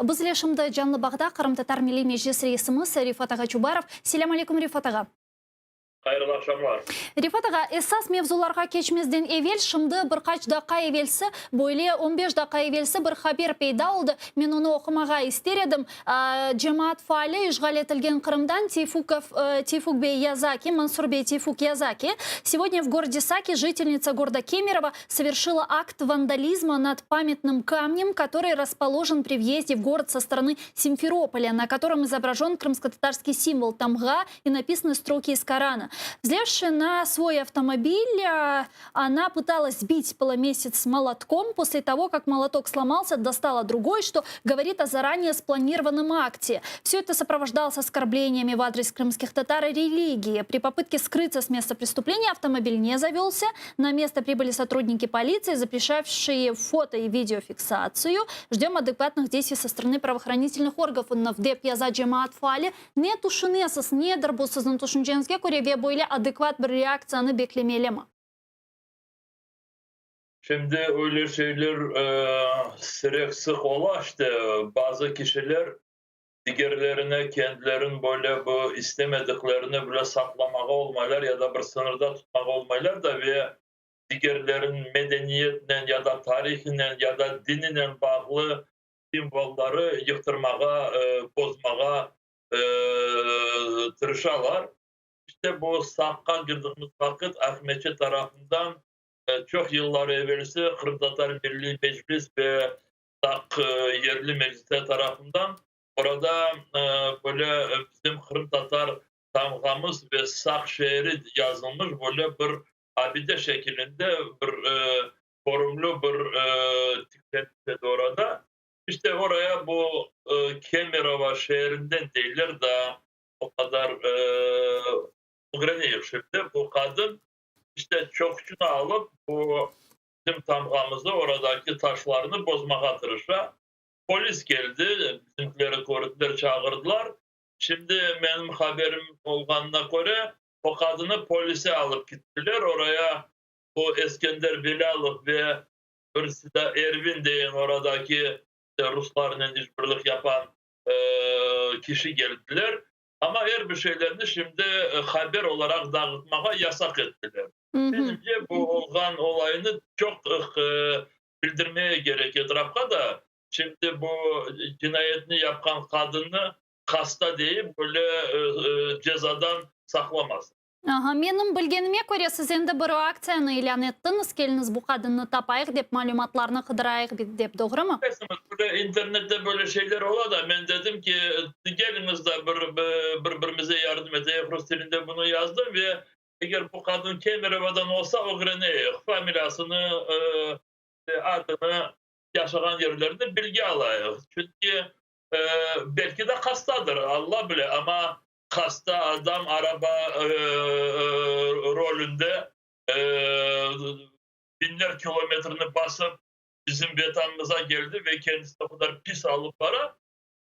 Bizle şimdi canlı bağda Qırımtatar Milliy Meclis reisimiz Refat ağa Çubarov. Selâm aleyküm, Refat ağa. Hayırlı aqşamlar. Refat ağa, esas mevzularğa keçmezden evel, şimdi bir qaç daqqa evelsi, böyle 15 daqqa evelsi bir haber peyda oldı. Men onı oqumağa ister edim. Cemaat faali işğal etilgen Qırımdan Teyfukov, Teyfuk bey yaza ki, Mansur bey Teyfuk yaza ki, Сегодня в городе Саки жительница города Кемерово совершила акт вандализма над памятным камнем, который расположен при въезде в город со стороны Симферополя, на котором изображен крымско-татарский символ тамга и написаны строки из Корана. Взлезши на свой автомобиль, она пыталась сбить поломесяц молотком. После того, как молоток сломался, достала другой, что говорит о заранее спланированном акте. Все это сопровождалось оскорблениями в адрес крымских татар и религии. При попытке скрыться с места преступления автомобиль не завелся. На место прибыли сотрудники полиции, запрещавшие фото и видеофиксацию. Ждем адекватных действий со стороны правоохранительных органов. Dep yaza cemaat faali. Ne tüşünesiz, nedir bu siziñ tüşünceñizge köre ve böyle adekvat bir reaktsiyanı beklemelimi? Şimdi öyle şeyler sirek sıq ola işte, bazı kişiler digerlerine kendilerin böyle bu istemediklerini bile saqlamağa olmaylar ya da bir sıñırda tutmağa olmaylar da ve digerlerin medeniyetinen ya da tarihinen ya da dininen bağlı simvolları yıqtırmağa, bozmağa tırışalar. İşte bu Saqqa kirdigimiz vaqıt Aqmeçit tarafından çoq yıllar evelsi Qırımtatar Milliy Meclis ve Saq yerli meclisler tarafından orada böyle bizim qırımtatar tamğamız ve Saq şeeri yazılmış böyle bir abide şekilinde bir körümli bir tiklenmiş edi orada. İşte oraya bu Kemerovo şeerinden deyler da, o qadar ögreneyik şimdi, bu qadın işte çoqçunı alıp bu bizim tamğamızı, oradaki taşlarnı bozmağa tırışa. Polis keldi, bizimkileri kördiler, çağırdılar. Şimdi menim haberim olğanına köre, o qadını polise alıp gittiler. Oraya bu Eskender Belâlov ve birisi de Ervin degen oradaki ruslarnen işbirlik yapan kişi keldiler. Amma er bir şeylerni şimdi haber olaraq dağıtmağa yasaq ettiler. Menimce, bu olğan olayını çoq bildirmege kerek etrafqa da. Şimdi bu cinayetni yapqan qadınnı hasta deyip, böyle cezadan saqlamasın. Aha, menim bilgenime köre, siz endi bir aktsiyanı ilân ettiñiz, keliñiz bu qadınnı tapayıq dep, malümatlarnı qıdırayıq dep, doğrumı? Böyle internette böyle şeyler ola da, men dedim ki, keliñiz da bir bir-birimize yardım eteyik, rus tilinde bunı yazdım ve eger bu qadın Kemerovodan olsa, ögreneyik familiyasını, adını, yaşağan yerlerini bilgi alayıq. Çünki belki de hastadır, Alla bile, amma hasta adam araba rolünde biñler kilometrini basıp bizim Vetanımıza keldi ve kendisini o qadar pis alıp bara.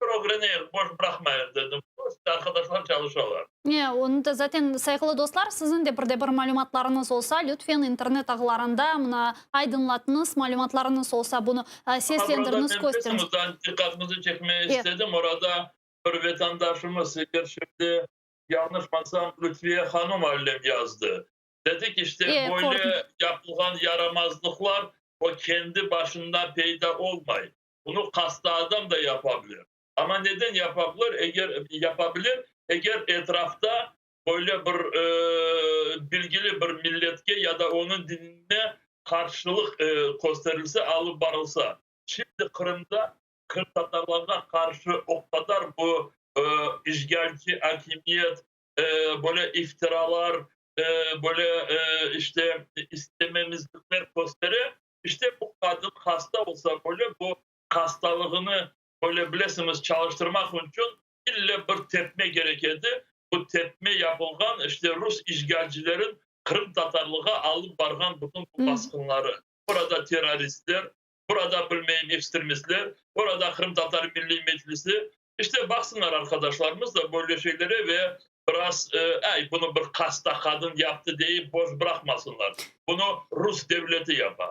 Bir ögreneyik, boş bıraqmayıq dedim. Arqadaşlar çalışalar. Ne, onı da zaten, sayğılı dostlar, siziñ de bir de bir malümatlarıñız olsa, lütfen internet ağlarında mına aydınlatıñız, malümatlarıñız olsa, bunı seslendiriñiz, kösteriñiz. Diqqatınızı çekmeye istedim. Orada bir vatandaşımız, eger şimdi yanlışmasam, Lütfiye hanım allem yazdı. Dedi ki, işte böyle yapılğan yaramazlıqlar o kendi başından peyda olmay. Bunı hasta adam da yapabilir. Amma neden yapabilir? Eger yapabilir, eger etrafta böyle bir bilgili bir milletke ya da onıñ dinine qarşılıq kösterilse, alıp barılsa. Şimdi Qırımda qırımtatarlarğa qarşı o qadar bu işğalci akimiyet böyle iftiralar, böyle işte istememizlikler köstere. İşte bu qadın hasta olsa böyle, bu hastalığını böyle bilesiñiz çalıştırmaq içün ille bir tepme kerek edi. Bu tepme yapılğan işte rus işğalcilerin qırımtatarlığa alıp barğan bütün bu basqınları. Burada terroristler, burada bilmeyim ekstremistler, burada Qırımtatar Milliy Meclisi. İşte baqsınlar arqadaşlarımız da böyle şeylere ve biraz ay bunı bir hasta qadın yaptı deyip boş bıraqmasınlar. Bunı rus devleti yapar.